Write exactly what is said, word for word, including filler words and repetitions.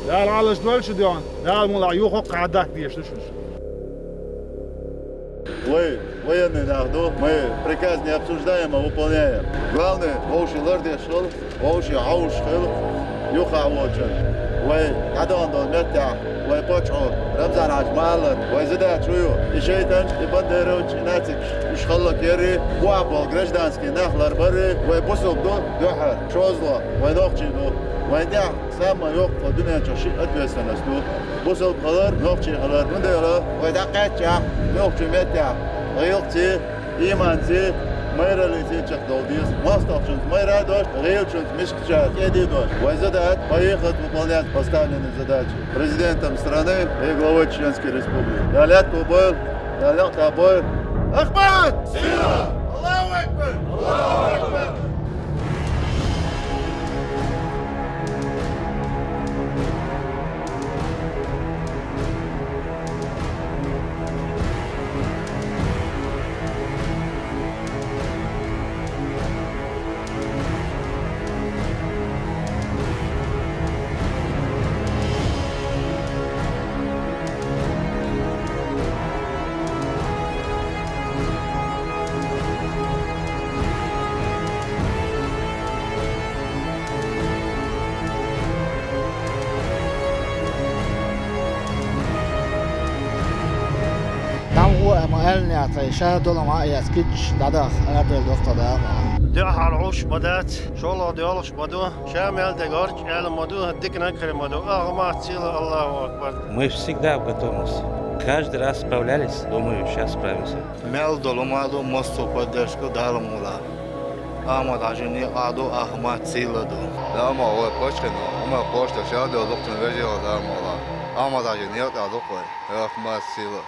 Дала гӀалаш дойла шу, дегӀан. Дала мула юха хӀокху хьадаккха дезаш ду шуна. Вай военный нах ду, мы приказ не обсуждаем, а выполняем. Главное, вовшийн лардеш хила, вовшийн хьовсуш хила, юха а воцуш. Вай дӀадахана долу меттехь, вай паччахьо Рамзан-Хьаьжа ма-аллара, вай задача ю, и шайтӀанаш, и бандеровцаш, и нацикаш, уьш хӀаллакъярий, бохь болу гражданский нах ларбарий, вай бусулба ду дуьххьара, шозлагӀа, вай нохчий ду, вайн тӀехь Самма йоккха дуьнен чохь ши ответственность ду. Бусалба хилар, нохчий хилар. Цундела вай дӀакхаьччахь, нохчийн меттехь гӀиллакхций, ийманций, майраллиций чекхдала деза. МостагӀчуьнца майра а дош, гӀийлачуьнца мискачаьрца кӀеда а дош. Вай задача, поехать выполнять поставленные задачи президентом страны и главой Чеченской Республики. Дала аьтто бойла, Дала некъ бойла. Ахмат! Сила! Аллаху Акбар! Аллаху Акбар! Дам гӀо а ма аьллинехь, тхайн ша долу ма а эцкича, дӀадаха, арабевлла доху тхан дама. Дуьххьара Ӏуш ма дац, шолгӀа доьлхуш ма ду, ша мел дегорчу аьлла ма ду, диканиг а хир ма ду, ахмат, сила, Аллаху Акбар. Мы всегда в готовности. Каждый раз справлялись, думаю, сейчас справимся. Мел долу ма ду, массо а поддержка Дала мула. Ахмат-Хьаьжин некъ а ду, ахмат, сила ду. Дама вай паччахьна, хӀума кхочуш ша доьлху, вежарий, Дала мула. Ахмат-Хьаьжин некъ а ду вай, ахмат, сила.